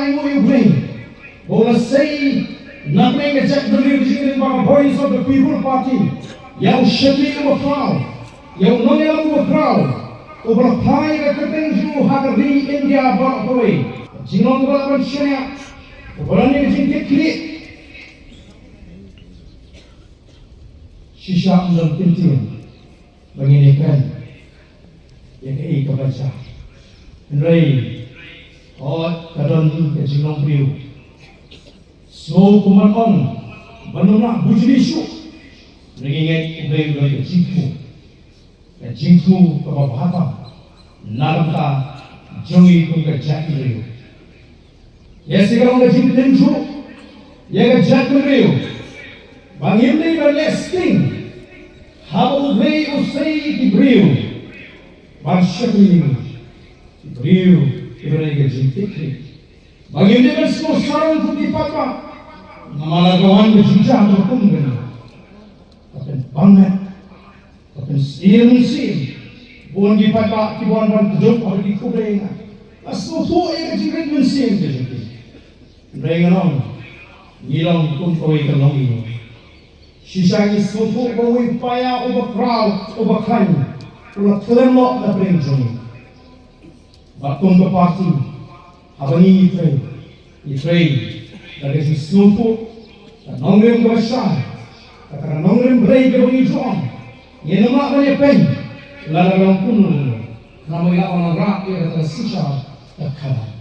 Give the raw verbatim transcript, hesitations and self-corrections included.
Ai nguh ïa U Blei ba u la sei na pdeng ka jaitbynriew ka jingim ba ka Voice of the People Party ïa u shakri uba khraw, ïa u nongïalam uba khraw uba la phai ka kyrteng jong u ha ka ri India baroh kawei. Ka jinglong kaba lah ban shaniah, kaba la ne ka jingkitkhlieh. Shisha ym don kyntien ba ngin ïakren ïa kaei kaba jia. Hynrei hooid, ka don ka jinglong briew. Sngew kumba ong ban ym lah bujli shuh. Hynrei ngi ngeit U Blei u don ka jingthmu, ka jingthmu kaba bha tam na ka bynta jong ngi kum ka jaitbynriew. Ïa, sa ka long ka jingtynjuh ïa ka jaitbynriew ba ngim dei ban leh sting haba U Blei u sei ïa ki briew ban shakri ïa ngi, ki briew kiba dei ka jingtip. Ba ngim dei ban sngewsarong kum ki paidbah namar la ka wan ka jingjia kaba kum kane. Ka pynbang met, ka pynsiem mynsiem. Bun ki paidbah kiba wan ban kdup ha ki khublei nga, la sngewthuh ïa ka jingrit mynsiem ka jong ki. Hynrei ngan ong, ngi long kum kawei ka longïing. Shisha ngi sngewthuh ba uwei u paia uba khraw, uba khlaiñ, u la khlem noh na pdeng jong ngi. Bad kum ka party, haba ngi trei, ngi trei da ka jingsngewthuh, ka nongrim kaba shai, kata ka nongrim Blei kaba ngi ju ong, ngin ym lah ban ïapeiñ lada ka long kumno kumno, namar ngi lah ban wanrah ïa kata ka synshar ka khadar.